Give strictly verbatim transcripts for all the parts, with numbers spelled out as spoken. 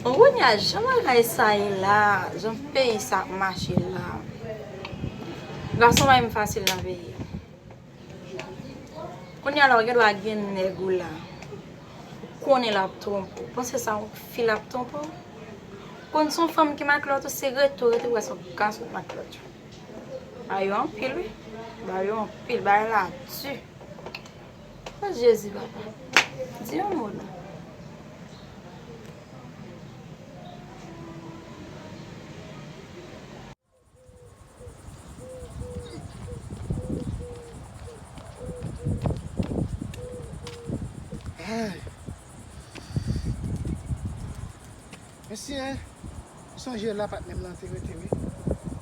Bon, kounye a, jan bagay sa ye la, jan peyi sa ap mache la, gason pa menm fasil nan peyi a. Kounye a la, ou gen dwa gen nèg ou la, ou konnen l ap twonpe w. Panse sa yon fi l ap twonpe w? Konn se yon fanm ki maklòt ou, se rete w rete w wè se yon gason ki maklòt ou. Ba yo anpil, wi. Ba yo anpil, bagay la di. O Jezi, papa. Di yon mo non. Ay. Mesye, sonje la patnè m nan te rete wi.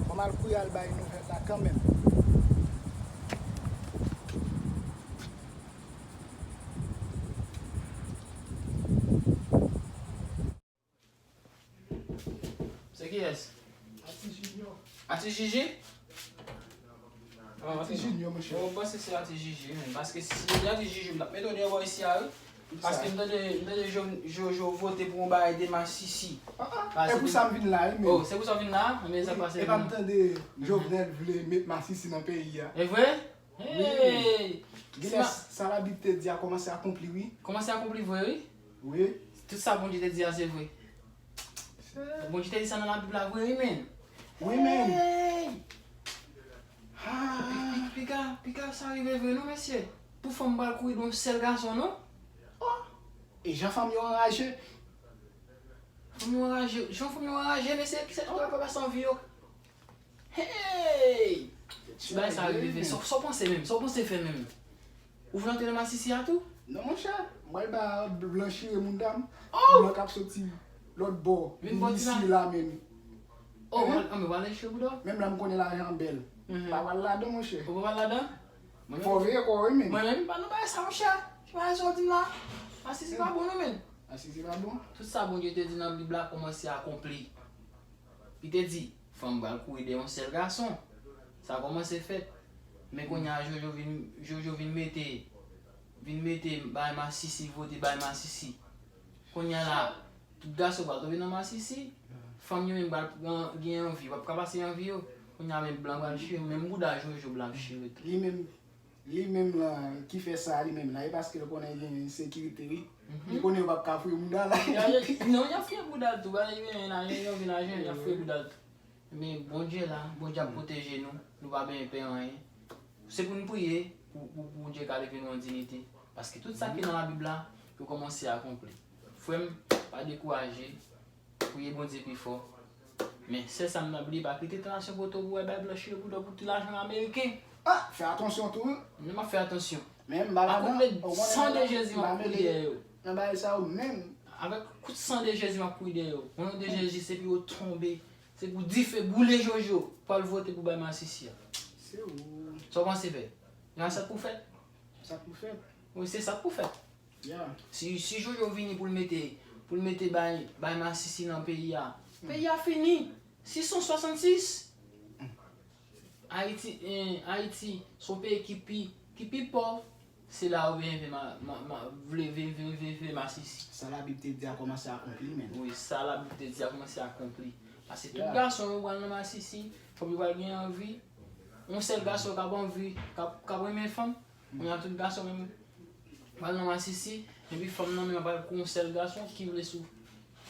Fò m al kouri al bay nouvèl la kanmenm. Se kiyès? Atis Junior. Atis Jiji? Ah, Atis Junior, monchè. Mwen panse se Atis Jiji, men. Paske si se te Atis Jiji, m t ap mete w deyò bò isi a, wi. Paske m tande, m tande Jo-, Jojo vote pou yon bagay de masisi. Ah, ah. E pou sa m vin la, wi, men. Oh, se pou sa w vin la? Men sa k pase? E pa m tande Jovenel vle met masisi nan peyi a. E vre? Wi. Hey! Genlè sa Labib te di a kòmanse akonpli, wi. Kòmanse akonpli vre, wi. Wi. Tout sa Bondye te di a, se vre. Bondye te di sa nan Labib la vre, wi, men. Wi, men. Hey! Ah. Pi-, pi-, piga, piga sa rive vre, non, mesye. Pou fanm pral kouri de yon sèl gason, non? Oh! E jan fanm yo anraje. Fanm yo anraje, jan fanm yo anraje, mesye, ki sa ki pral pase anvi yo? Hey! Ti bagay sa rive fè. Sa w, sa w panse menm? Sa w panse fè menm? Ou vle antre nan masisi a tou? Non, monchè. Mwen ba blan chire mouda m. Oh! Blan k ap soti lòt bò. Vin bò isi la menm. Oh, anben, w ale chire bouda w? Menm lè m konnen lajan bèl. Mhm. Pa pral ladan, monchè. Ou pa pral ladan? Fò w veye kò w, wi, menm. Mwen menm, m pa nan bagay sa, monchè. Ki bagay sa w di m la? Masisi pa bon, non, menm. Masisi pa bon. Tout sa Bondye te di nan Bib la kòmanse akonpli. Li te di, fanm pral kouri dèyè yon sèl gason. Sa kòmanse fèt. Men kounye a Jojo vin, Jojo vin mete, vin mete bay masisi, vote bay masisi. Kounye a la, tout gason pral tonbe nan masisi. Fanm yo menm pral pran, gen anvi, yo p ap ka pase anvi yo. Kounye a menm blan pral chire, menm bouda Jojo blan ap chire tou. Li menm, Li menm lan ki fè sa li menm la, e paske l konnen gen sekirite wi. Li konnen yo p ap ka fouye bouda l la. Non, y ap fouye bouda l tou, bagay yo gen lajan, yo gen lajan, y ap fouye bouda l tou. Men Bondye la, Bondye ap pwoteje nou, nou pa bezwen pè anyen. Se pou n priye pou, pou, pou Bondye ka leve nou an diyite. Paske tout sa ki nan Labib la, yo kòmanse akonpli. Frè m, pa dekouraje, priye Bondye pi fò. Men sèl sa m ap di, pa kite tantasyon pote w pou w al bay blan chire bouda w pou ti lajan ameriken. Ah, fè atansyon tou wi. Non, m ap fè atansyon. Men m pa ladan, ou konnen san de Jezi m ap kouri dèyè yo. Nan bagay sa yo menm. Avèk kout san de Jezi m ap kouri dèyè yo. O non de Jezi, se pou yo tonbe. Se pou dife boule Jojo pou al vote pou bay masisi a. Se ou. Sa w panse fè? Nan sa k pou fèt? Sa k pou fèt? Wi, se sa k pou fèt. Si, si Jojo vini pou l mete, pou l mete bay, bay masisi nan peyi a, peyi a fini. Sis san swasannsis. Ayiti, eh, Ayiti, se yon peyi ki pi, ki pi pòv. Se la yo vle, vle, vle, vle, vle masisi. Sa Labib te di a kòmanse akonpli, men. Wi, sa Labib te di a kòmanse akonpli. Paske tout gason yo pral nan masisi, fanm yo pral gen anvi. Yon sèl gason k ap anvi, k ap, k ap renmen fanm. Kounye a tout gason menm pral nan masisi, epi fanm nan menm pral kou yon sèl gason ki vle sou,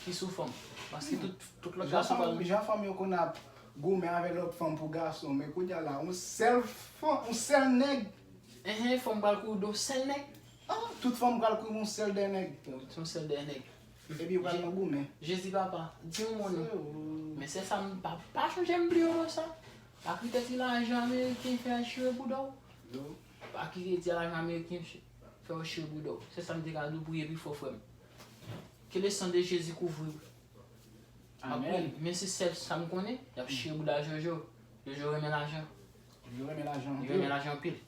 ki sou fanm. Paske tout, tout lòt gason pral. Jan fanm yo konn ap goumen avè lòt fanm pou gason, men kounye a la, yon sèl fanm, yon sèl nèg. Enhen, fanm pral kou yon sèl nèg. Ah, tout fanm pral kou yon sèl dèyè nèg. Yon sèl dèyè nèg. Epi yo pral nan goumen. Jezi papa, di yon mo non. Men se sa m pa, pa chonje m bliye mo sa. Pa kite ti lajan ameriken fè chire bouda w. Pa kite ti lajan ameriken fè w chire bouda w. Se sa m te ka di w, priye pi fò, frè m. Ke le san de Jezi kouvri w. Amèn. Men se sèl sa m konnen, y ap chire bouda Jojo. Jojo renmen lajan. Jojo renmen lajan anpil. Jojo renmen lajan anpil.